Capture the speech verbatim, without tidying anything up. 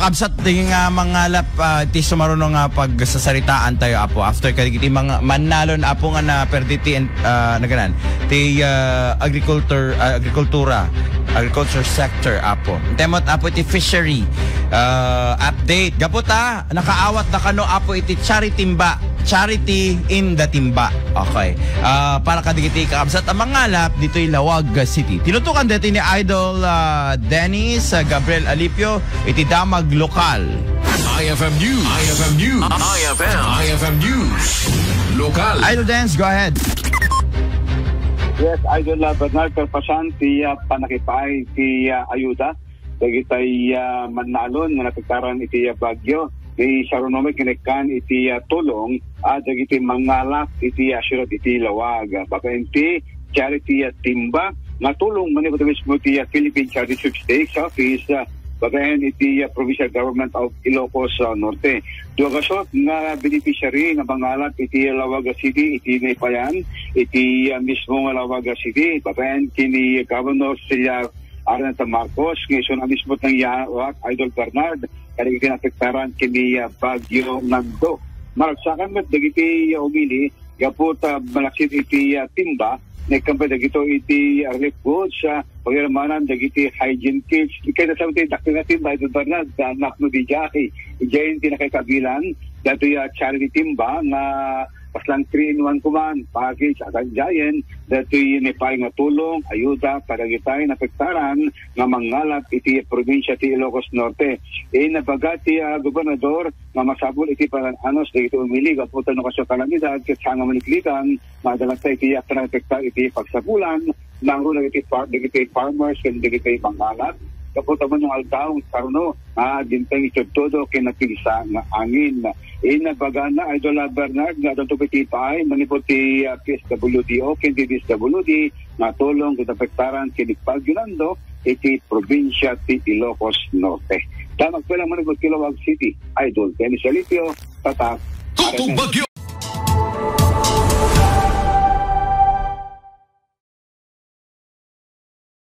Kabsat, ti nga mangalap, ah, ti sumaruno nga pagsasaritaan tayo, Apo. After kadagiti mga mannalon, Apo, nga naperditi and, ah, naganan. Ti, ah, agriculture, ah, agrikultura, agriculture sector, Apo. Temot, Apo, ti fishery, ah, update. Gapu ta, nakaawat na kano, Apo, iti charity timba. Charity in the Timba. Okay. Ah, para kadagiti kakabsat a mangalap ditoy Laoag City. Tinutokan dati ni Idol, ah, Dennis, ah, Gabriel Alipio, iti damag lokal. I F M News. I F M News. I F M. I F M News. Lokal. Idol Dennis, go ahead. Yes, Idol, ah, Bernard, kalpasan ti, ah, panakipaay ti, ah, ayuda dagitay, ah, mannalon nga naapektaran iti, ah, bagyo. Isaruno met nga naikkan iti, ah, tulong, ah, dagiti mangalap iti, ah, siudad iti Laoag. Babaen ti charity, ah, timba nga tulong manipud mismo ti, ah, Philippine Charity Sweepstakes Office, ah, babaen iti, ah, Provincial Government of Ilocos, ah, Norte. Dua gasut nga beneficiary nga mangalap iti Laoag City iti naipayan iti, ah, mismo nga Laoag City. Babaen ken ni Governor Cesar Araneta Marcos, nga isuna mismo ti nangyawat, Idol Bernard, kadagiti naapektaran ken ni, ah, Bagyo Nando. Maragsakan met dagiti, ah, umili gapu ta malaksid iti, ah, timba, naikkan pay dagito iti, ah, relief goods, ah, pagiramanan dagiti hygiene kits. Kayat sa ti dakkel nga timba, Idol Bernard, ah, napno di jay. Jay ti nakaikabilan, datoy, ah, charity timba nga kasla three-in-one kuman, package, agad jayen, datoy naipaay nga tulong, ayuda, kadagitay naapektaran nga mangalap iti probinsya ti Ilocos Norte. Inbaga ti, ah, gobernador nga masapul iti panan-anos dagiti umili gapu ta no kasla kalamidad, ket saan nga maliklikan, madalagta iti, ah, panangapektar iti pagsapulan, nangro dagiti far-, dagiti farmers, ken dagiti mangalap. Gapu ta mano nga aldaw, karuno, ah, dinteng itudtudo ken napigsa nga angin. Inbagana, Idol Bernard, nga adda pay ti paay manipud ti, ah, P S W D O ken ti D S W D nga tulong iti naapektaran ken ni Bagyo Nando iti probinsya ti Ilocos Norte. Damag pay lang manipud ti Laoag City, Idol Dennis Alipio, Tatak, Tutok R M N. Bagyo!